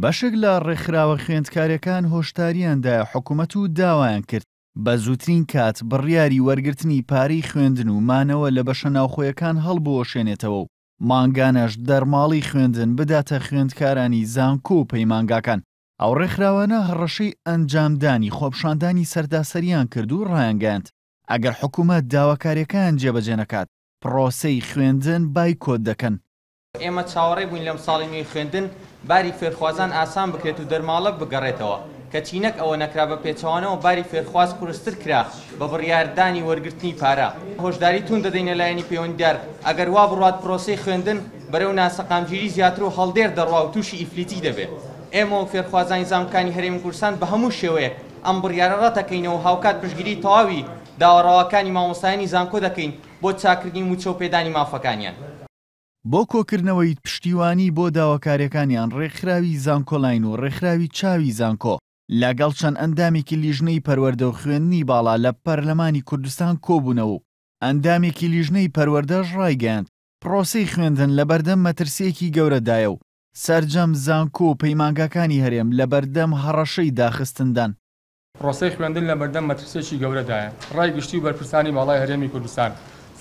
بەشێک لە ڕێکخراوە خوێندکارییەکان هۆشدارییان دایە حکومەت و داوایان کرد، بە زووترین کات بڕیاری وەرگرتنی پارەی خوێندن و مانەوە لە بەشە ناوخۆیەکان هەڵبوەشێنێتەوە و مانگانەش دەرماڵەی خوێندن بداتە خوێندکارانی زانکۆ و پەیمانگاکان. ئەو ڕێکخراوانە هەڕەشەی ئەنجامدانی خۆپیشاندانی سەرتاسەرییان کرد و ڕایانگەیاند، ئەگەر حکومەت داواکارییەکانیان جێبەجێ نەکات، پڕۆسەی خوێندن بایکۆت دەکەن. ئێمە چاوەڕێ بووین لەم ساڵی نوێی خوێندن باری فێرخوازان ئاسان بکرێت و دەرماڵە بگەڕێتەوە، کەچی نەک ئەوە نەکرا بە پێچەوانەوە باری فێرخواز قورستر کرا بە بڕیاردانی وەرگرتنی پارە. هۆشداری توند دەدەینە لایەنی پەیوەندیدار ئەگەر وا بڕوات پرۆسەی خوێندن بەرەو ناسەقامگیری زیاتر و هەڵدێر دەڕوا و تووشی ئیفلیجی دەبێت. ئێمە و فێرخوازانی زانکۆکانی هەرێمی کوردستان بە هەموو شێوەیەک ئەم بڕیارە ڕەتەکەینەوە و هاوکات پشتگیری تەواوی داوا ڕەواکانی مامۆستایانی زانکۆ دەکەین بۆ چاککردنی مووچە و پێدانی مافەکانیان. بۆ کۆکردنەوەی پشتیوانی بۆ داواکاریەکانیان ڕێکخراوی زانکۆلاین و ڕێکخراوی چاوی زانکۆ لەگەڵ چەند ئەندامێکی لیژنەی پەروەردە و خوێندنی باڵا لە پەرلەمانی کوردستان کۆبوونەوە و ئەندامێکی لیژنەی پەروەردەش ڕایگەیاند پڕۆسەی خوێندن لەبەردەم مەترسییەکی گەورەدایە و سەرجەم زانکۆ و پەیمانگاکانی هەرێم لەبەردەم هەڕەشەی داخستندان. پرۆسەی خوێندن لەبەردەم مەترسییەکی گەورەدایە، ڕای گشتی و بەرپرسانی باڵای هەرێمی کوردستان،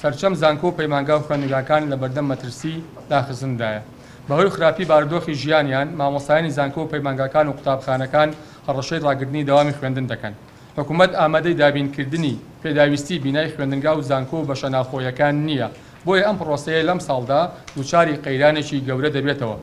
سەرجەم زانکۆ و پەیمانگا و خوێندنگاکان لەبەردەم مەترسی داخستندایە. بەهۆی خراپی بارودۆخی ژیانیان، مامۆستایانی زانکۆ و پەیمانگاکان و قوتابخانەکان هەڕەشەی ڕاگرتنی دەوامی خوێندن دەکەن. حکومەت ئامادەی دابینکردنی پێداویستی بینای خوێندنگا و زانکۆ و بەشە ناوخۆیەکان نییە، بۆیە ئەم پڕۆسەیە لەمساڵدا دووچاری قەیرانێکی گەورە دەبێتەوە.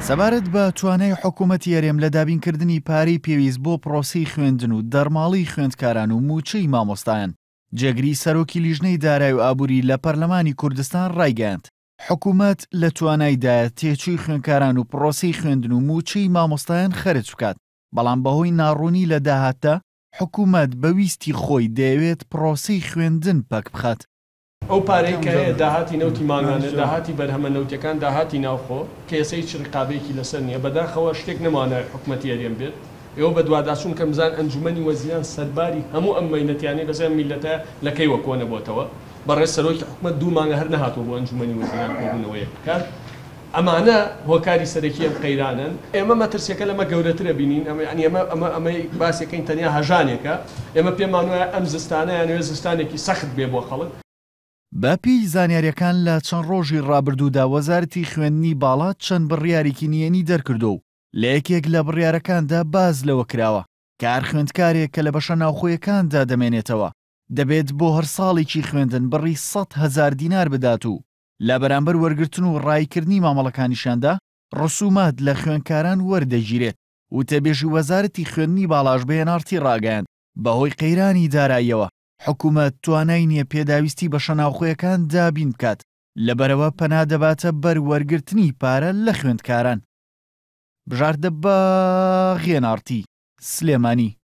سەبارەت بە توانای حکومەتی هەرێم لە دابینکردنی پارەی پێویست بۆ پڕۆسەی خوێندن و دەرماڵەی خوێندکاران و مووچەی مامۆستایان، جێگری سەرۆکی لیژنەی دارای و ئابووری لە پەرلەمانی کوردستان ڕایگەیاند، حکومەت لە توانایدایە تێچووی خوێندکاران و پڕۆسەی خوێندن و مووچەی مامۆستایان خەرج بکات، بەڵام بەهۆی ناڕوونی لە داهاتدا، حکومەت بە ویستی خۆی دەیەوێت پڕۆسەی خوێندن پەک بخات. ئەو پارەی کە هەیە داهاتی نەوتی مانگانە، داهاتی بەرهەمە نەوتیەکان، داهاتی ناوخۆ کە ئێستا هیچ ڕیقابەیەکی لەسەر نیە، بەداخەوە شتێک نەماوە ناوی حکومەتی هەرێم بێت. ئێوە بەدواداچوون کەن بزانن ئەنجومەنی وەزیران سەرباری هەموو ئەم مەینەتیانەی بەسەر ئەم میللەتە لە کەیوە کۆنەبۆتەوە؟ بەڕێز سەرۆکی حکومەت دوو مانگە هەر نەهاتووە بۆ ئەنجومەنی وەزیران کۆبوونەوەیەک بکات. ئەمانە هۆکاری سەرەکی ئەم قەیرانەن. ئێمە مەترسیەکە لەمە گەورەتر ئەبینین، ئەمە یانی ئەمە ئەمە ئەمەی باسی ئەکەین تەنیا هەژانێکە، ئێمە پێمان وایە ئەم زستانە یانەوێ زستانێکی سەخت بێ بۆ خەڵک. بە پێی زانیاریەکان لە چەند ڕۆژی ڕابردوودا وەزارەتی خوێندنی باڵا چەند بڕیارێکی نهێنی دەرکردووە و لە یەکێک لە بڕیارەکاندا باس لەوە کراوە کە هەر خوێندکارێک کە لە بەشە ناوخۆیەکاندا دەمێنێتەوە دەبێت بۆ هەر ساڵێکی خوێندن بڕی 100,000 دینار بدات و لە بەرامبەر وەرگرتن و ڕاییکردنی مامەڵەکانیشیاندا ڕسومات لە خوێندکاران وەردەگیرێت، وتەبێژی وەزارەتی خوێندنی باڵاش بە ئێن ئاڕ تی ڕاگەیاند، بەهۆی قەیرانی داراییەوە حکومەت توانای نییە پێداویستی بەشە ناوخۆیەکان دابین بکات، لەبەرئەوە پەنا دەباتە بەر وەرگرتنی پارە لە خوێندکاران. بژار دەباغ، ئێن ئاڕ تی، سلێمانی.